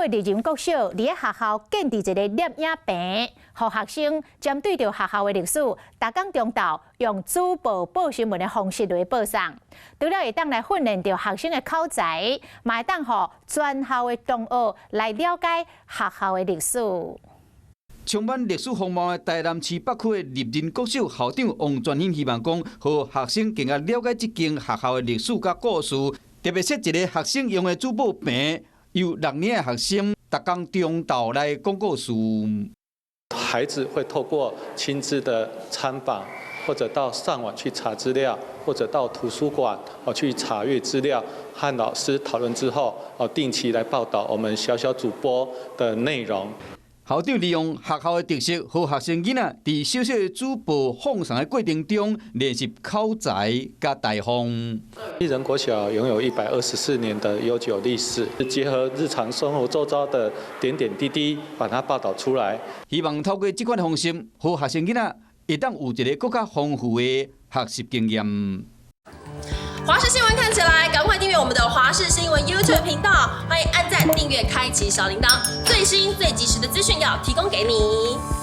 區的立人國小，佇咧學校建置一个攝影棚，予學生針對著學校的歷史，逐工中晝用主播報新聞的方式來報送。除了會當來訓練著學生的口才，嘛會當予全校的同學來了解學校的歷史。充滿歷史風貌的台南市北區的立人國小校長王全興希望講，予學生更加了解這間學校的歷史佮故事，特別設一个學生用的主播棚，由六年的學生逐工中晝來講故事。孩子會透過親自的參訪，或者到上網去查資料，或者到圖書館哦去查閱資料，和老師討論之後，哦定期來報導我們小小主播的內容。校長利用學校的特色，予學生囡仔佇小小的主播放送的過程中練習口才佮台風。立人國小擁有124年的悠久歷史，結合日常生活周遭的點點滴滴，把它報導出來。希望透過這款方式，予學生囡仔會當有一个閣較豐富的學習經驗。華視新聞看起來，趕快訂閱我們的華視新聞 YouTube 頻道，歡迎按讚、訂閱、開啟小鈴鐺，最新最及時的資訊要提供給你。